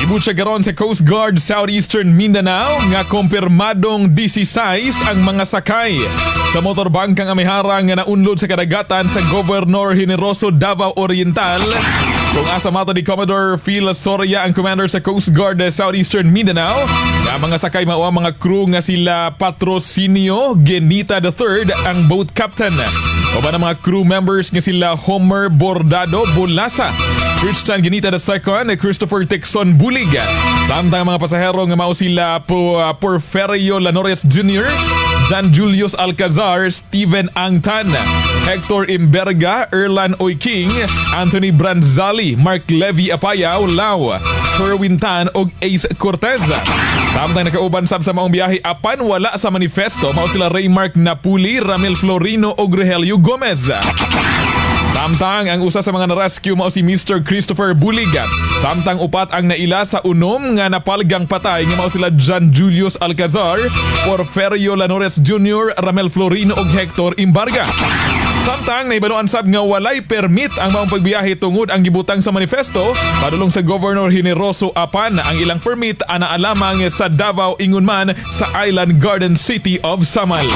Gibutyag karon sa Coast Guard Southeastern Mindanao nga kumpirmadong 16 ang mga sakay sa motorbangkang Amihara nga naunlod sa kadagatan sa Governor Generoso, Davao Oriental. Kung asa matod ni Commodore Phil Soria, ang commander sa Coast Guard Southeastern Mindanao, nga mga sakay mao ang mga crew nga sila Patrocinio Genita III, ang boat captain. Uban ang mga crew members nga sila Homer Bordado Bulasa, Christian Genita II, Christopher Texon Bulig. Samtang ang mga pasahero nga mao sila Porferio Lanores Jr., John Julius Alcazar, Steven Angtan, Hector Imberga, Erlan Oyking, Anthony Branzali, Mark Levy Apayaw, Lau, Kerwin Tan ug Ace Cortez. Samtang nakauban sab sa maong biyahe apan wala sa manifesto mao sila Raymark Napuli, Ramil Florino ug Rogelio Gomez. Samtang ang usa sa mga na-rescue mao si Mr. Christopher Bulig. Samtang upat ang naila sa unom nga napalgang patay nga mao sila John Julius Alcazar, Porferio Lanores Jr., Ramel Florino ug Hector Imbarga. Samtang nahibaluan sab nga walay permit ang maong pagbiyahe tungod ang gibutang sa manifesto padulong sa Governor Generoso apan ang ilang permit anaa lamang sa Davao, ingon man sa Island Garden City of Samal.